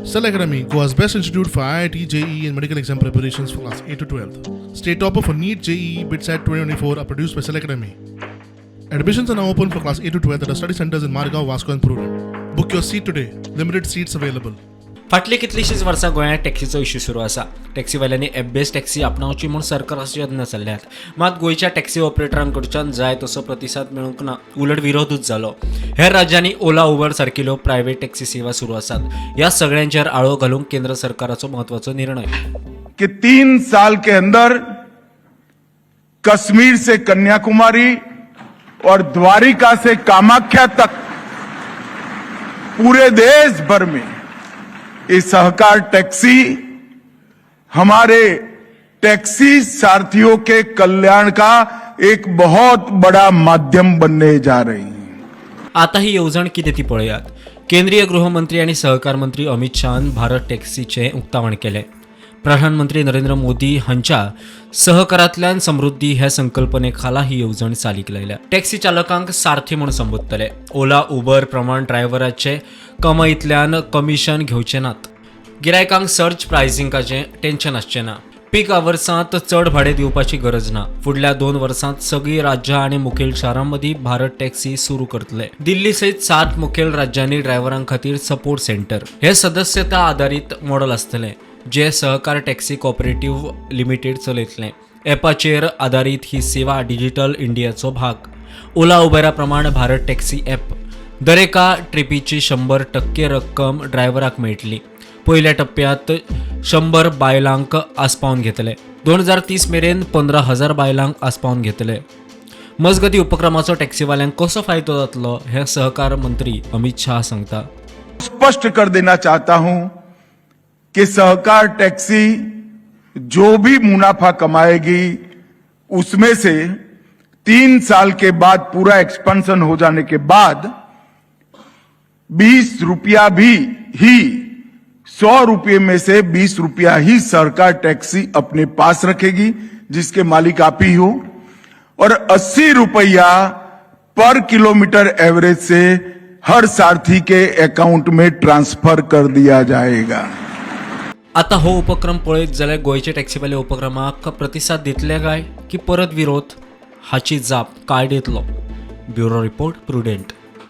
Cell Academy, Goa's best institute for IIT, JEE, and medical exam preparations for class 8 to 12. State topper for NEET, JEE, BITSAT 2024 are produced by Cell Academy. Admissions are now open for class 8 to 12 at our study centers in Margao, Vasco, and Prudent. Book your seat today. Limited seats available. फाटलीं कितलींशींच वर्सां गोंयांत टॅक्सीचो issue सुरू आसा. टॅक्सीवाल्यांनी app बेस taxi आपणावची म्हूण सरकाराचे यत्न चल्ल्यात. मात गोंयच्या टॅक्सी ऑपरेटरां कडच्यान जाय तसो प्रतिसाद मेळूंक ना, उलट विरोधूच जालो. हेर राज्यांनी ओला, उबर सारकिल्यो प्रायव्हेट टॅक्सी सेवा सुरू आसात. ह्या सगळ्यांचेर आळो घालूंक केंद्र सरकाराचो म्हत्वाचो निर्णय. कि 3 साल के अंदर कश्मीर से कन्याकुमारी और द्वारिका से कामाख्या तक पूरे देश भर में ये सहकार टैक्सी हमारे टैक्सी सारथियों के कल्याण का एक बहुत बड़ा माध्यम बनने जा रही है. आता ही येवजण कितें ती पळयात. केंद्रीय गृहमंत्री आनी सहकार मंत्री अमित शहान भारत टॅक्सीचें उक्तावण केलें. प्रधानमंत्री नरेंद्र मोदी हांच्या सहकारांतल्यान समृद्धी ह्या संकल्पने खाला ही येवजण चालीक लायल्या. टॅक्सी चालकांक सारथी म्हूण संबोधतले. ओला, उबर प्रमाण ड्रायव्हराचे कमाईतल्यान कमिशन घेवचे नात. गिरायकांक सर्ज प्रायसिंगाचें टेन्शन आसचें ना. पीक आवर्सांत चड भाडें दिवपाची गरज ना. फुडल्या 2 वर्सांत सगळीं राज्यां आनी मुखेल शारां मदीं भारत टॅक्सी सुरू करतले. दिल्ली सयत सात मुखेल राज्यांनी ड्रायव्हरां खातीर सपोर्ट सेंटर. हे सदस्यता आदारीत मॉडल आसतलें, जे सहकार टॅक्सी कॉपरेटिव्ह लिमिटेड चलयतलें. एपाचेर आदारीत ही सेवा डिजिटल इंडियाचो भाग. ओला, उबेरा प्रमाण भारत टॅक्सी ॲप. दरेका ट्रिपीची 100% रक्कम ड्रायव्हराक मेळटली. पयल्या टप्प्यात 100 बायलांक आसपावन घेतले. 2030 मेरेन 15,000 बायलांक आसपावन घेतले. मजगती, उपक्रमाचो टॅक्सीवाल्यांक कसो फायदो जातलो हें सहकार मंत्री अमित शाह सांगता. स्पष्ट कर देना चाहता हूं कि सहकार टैक्सी जो भी मुनाफा कमाएगी, उसमें से 3 साल के बाद, पूरा एक्सपेंशन हो जाने के बाद, 20 रुपया भी ही, 100 रुपये में से 20 रुपया ही सहकार टैक्सी अपने पास रखेगी, जिसके मालिक आप ही हो, और 80 रुपया पर किलोमीटर एवरेज से हर सारथी के अकाउंट में ट्रांसफर कर दिया जाएगा. आता हो उपक्रम पळयत जाल्यार गोंयचे टॅक्सीवाले उपक्रमाक प्रतिसाद दितले काय की परत विरोध, हाची जाप काळ दितलो. Bureau report, prudent.